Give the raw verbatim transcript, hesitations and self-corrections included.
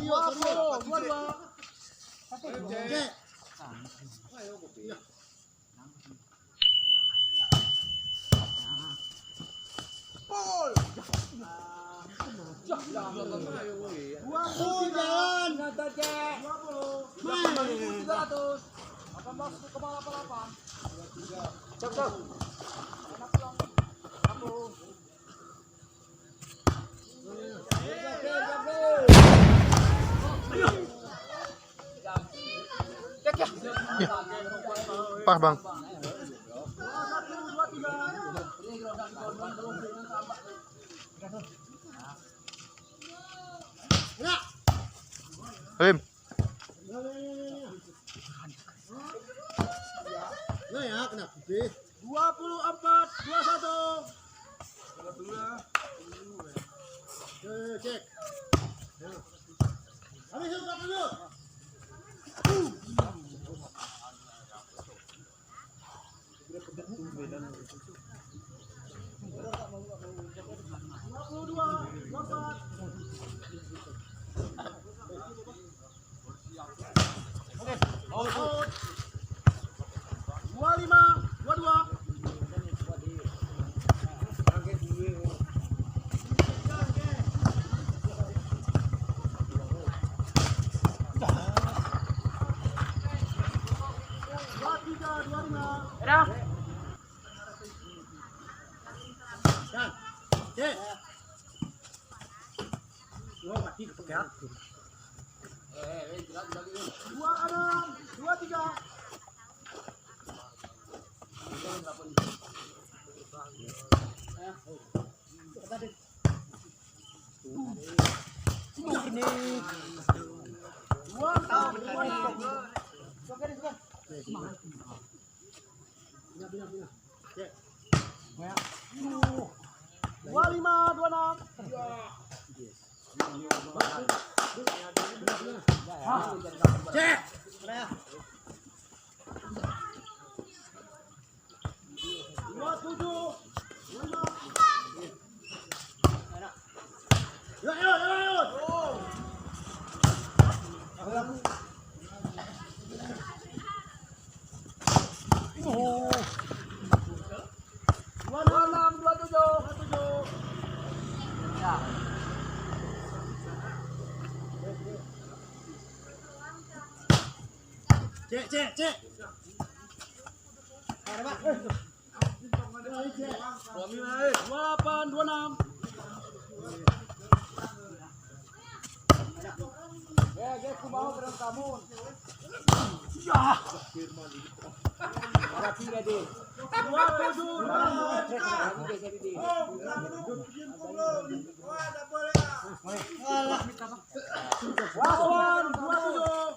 Dua puluh, dua dua. Cek. Pol. Dua puluh tiga. Dua puluh. Main. Tiga ratus. Delapan belas koma delapan delapan. Cok, cok. Enam puluh. Pas, Bang. Rim. Nah, ya, kena putih. Dua puluh empat, dua satu. Eh, cek. Ya. Habis yuk, empat puluh. Dua puluh dua, dua puluh empat. Dua lima, dua dua. Dua tiga, dua lima. Dah. Dah. Cek. Dua enam, dua tiga. Dua enam, dua enam. Dua lima, dua enam. Cek. Dua tujuh. Dua lima. Yuk, yuk, yuk, yuk. Dua enam, dua tujuh. Dua tujuh. Ya. Cek, cek, cek. Ada, Pak. Delapan, dua enam. Ya, ya, aku mau ke dalam kamu. Ya. Berarti ready. Dua tujuh, dua. Ready, ready. Alah. Lawan, dua tujuh.